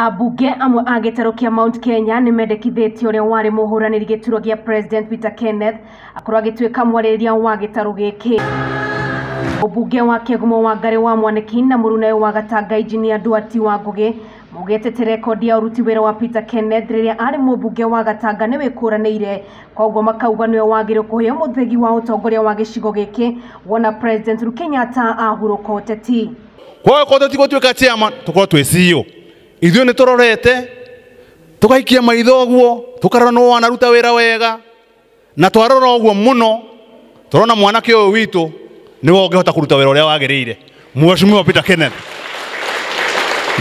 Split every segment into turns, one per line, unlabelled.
Ambunge amwe a gĩtarũ kĩa Mount Kenya nĩmendekithĩtie ũrĩa warĩ mũhũranĩri gĩturwa gĩa President Peter Kenneth akorwo agĩtuĩka mwarĩrĩria wa gĩtarũ gĩkĩ. Mũmbunge wa Kĩgumo Wangarĩ wa Mwaniki na mũrunawe wa Gatanga Engineer Nduati wa Ngũgĩ maugĩte atĩ rekondi ya ũruti wĩra wa Peter Kenneth rĩrĩa arĩ mũmbunge wa Gatanga nĩwĩkũranĩire, koguo makauga nĩwe wagĩrĩirwo kũheo mũthĩgi wa ũtongoria wa gĩcigo gĩkĩ wona President Uhuru Kenyatta ahurũka ũteti.
Kwa hiyo tũtigũtuĩka chairman, tũkorwo twĩ CEO. Ithuĩ nĩ tũrorete tũgaikia maitho ũguo tũkarora nũ wanaruta wĩra wega, na twarora ũguo mũno tũrona mwanake ũyũ witũ nĩwe ũngĩhota kũruta wĩra ũrĩa wagĩrĩire, Mheshimiwa Peter Kenneth.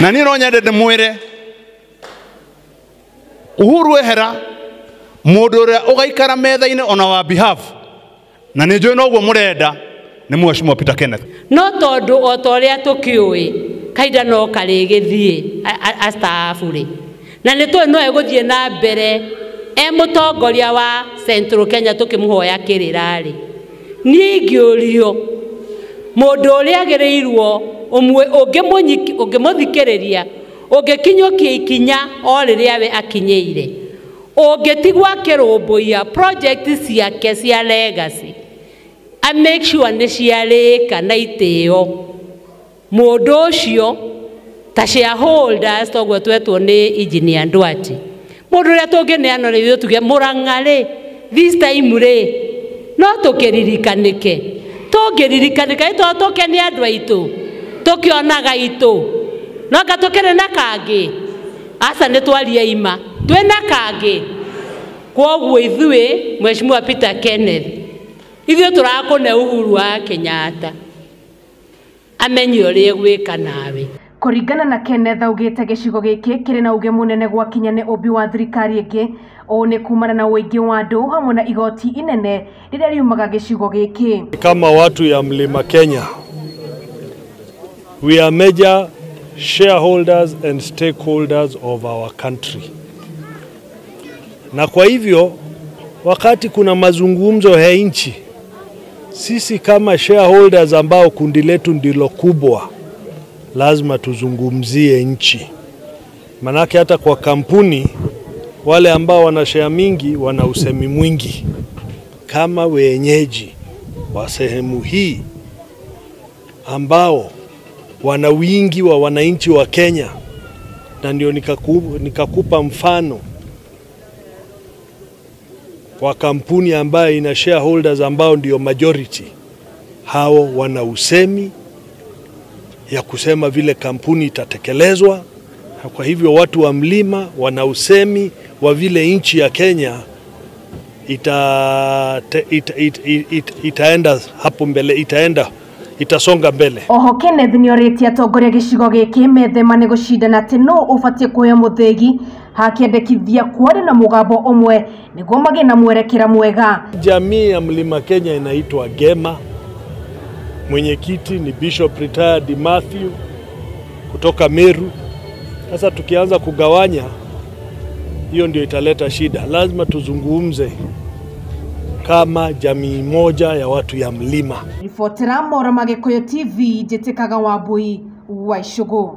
Na niĩ no nyende ndĩmwĩre Uhuru ehera, mũndũ ũrĩa ũgaikara metha-inĩ on our behalf, na nĩ njũĩ noguo mũrenda, nĩ Mheshimiwa Peter Kenneth.
No tondũ o ta ũrĩa tũkĩũĩ kahinda no karĩgĩthiĩ astaafu rĩ, na nĩ tũĩ no egũthiĩ na mbere e mũtongoria wa Central Kenya tũkĩmũhoya kĩrĩra rĩ, niĩ ingĩũrio mũndũ ũrĩa agĩrĩirwo ũngĩmũthikĩrĩria, ũngĩkinyũkia ikinya o rĩrĩa we akinyĩire, ũngĩtigwo akĩrũmbũiya project ciake cia legacy, a make sure nĩ ciarĩka na itĩo, mũndũ ũcio ta shareholders toguo twetwo nĩ Engineer Nduati, mũndũ ũrĩa tũngĩneana rĩ, ithuĩ tuge Mũrang'a rĩ, this time rĩ, no tũkĩririkanĩke. Tũngĩririkanĩka nĩ tondũ tũkenie andũ aitũ, tũkĩonaga itũ, no anga tũkĩrĩ na kangĩ? Aca, nĩ twarie ima, twĩna kangĩ. Kwoguo ithuĩ Mheshimiwa Peter Kenneth, ithuĩ tũrakũne Uhuru wa Kenyatta amenye ũrĩa egwĩka nawe.
Kũringana na Kenneth, augĩte gĩcigo gĩkĩ kĩrĩ na uge mũnene gwakinya nĩ ũmbi wa thirikari ĩngĩ. Ũũ nĩ kumana na ũingĩ wa andũ hamwe na igoti inene rĩrĩa riumaga gĩcigo gĩkĩ.
Kama watu ya Mlima Kenya, we are major shareholders and stakeholders of our country. Na kwa hivyo wakati kuna mazungumzo ya nchi, sisi kama shareholders ambao kundi letu ndilo kubwa, lazima tuzungumzie nchi. Manake hata kwa kampuni wale ambao wana share mingi wana usemi mwingi. Kama wenyeji wa sehemu hii ambao wana wingi wa wananchi wa Kenya, na ndio nikakupa mfano kwa kampuni ambayo ina shareholders ambao ndio majority, hao wana usemi ya kusema vile kampuni itatekelezwa. Kwa hivyo watu wa mlima wana usemi wa vile nchi ya Kenya itaenda hapo mbele, itasonga mbele.
Oho Kenneth nĩorĩtie atongoria gĩcigo gĩkĩ methema nĩ gũcindana atĩ nũ ũbatiĩ kũheo mũthĩgi, hakĩendekithia kwarĩ na mũgambo ũmwe nĩguo magĩe na mwerekera mwega.
Jamii ya Mlima Kenya inaitwa Gema. Mwenyekiti ni Bishop retired Matthew kutoka Meru. Sasa tukianza kugawanya, hiyo ndio italeta shida. Lazima tuzungumze kama jamii moja ya watu ya mlima.
Ribotera Mora Magĩkũyũ TV, njĩtĩkaga Wambui wa Icũgũ.